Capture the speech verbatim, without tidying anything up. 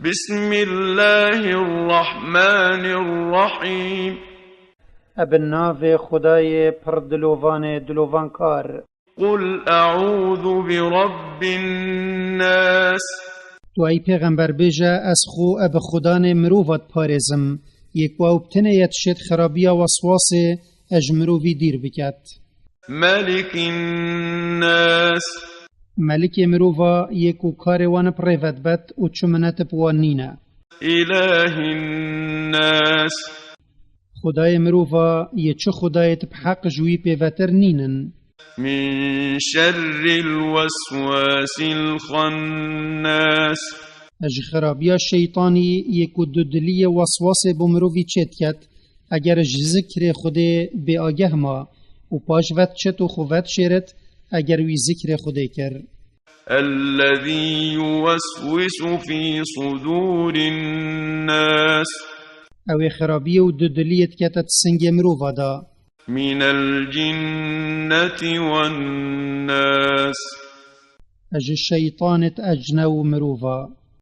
بسم الله الرحمن الرحيم. Ebe navê Xwedayê pir dilovanê dilovankar. قل أعوذ برب الناس. Tu ey pêxember bêje, ez xwe ebe Xudanê mirova diparêzim, yê ku ew bi tenê ye dişêt xerabiya weswasê e ji mirovî dîr biket. ملك الناس. Melikê mirova yê ku karê wan bi rê ve dibet û çi minet bi wan nîne. إله الناس. Xwedayê mirova yê çi xwedayê bi heq ji wî pêvetir nînin. من شر الوسواس الخناس. Ji xerabiya şeytanî yê ku dudiliyê weswasê bo mirovî çêdiket, eger ji zikrê Xwedê bêageh ma û paş ve diçit û xwe vedişêrit, eger wî zikrê Xwedê kir. الذي يوسوس في صدور الناس. Ew ê xerabiyê û dudiliyê dikete di singê mirova de. من الجنة والناس. Ji şeytanê di ecne û mirova.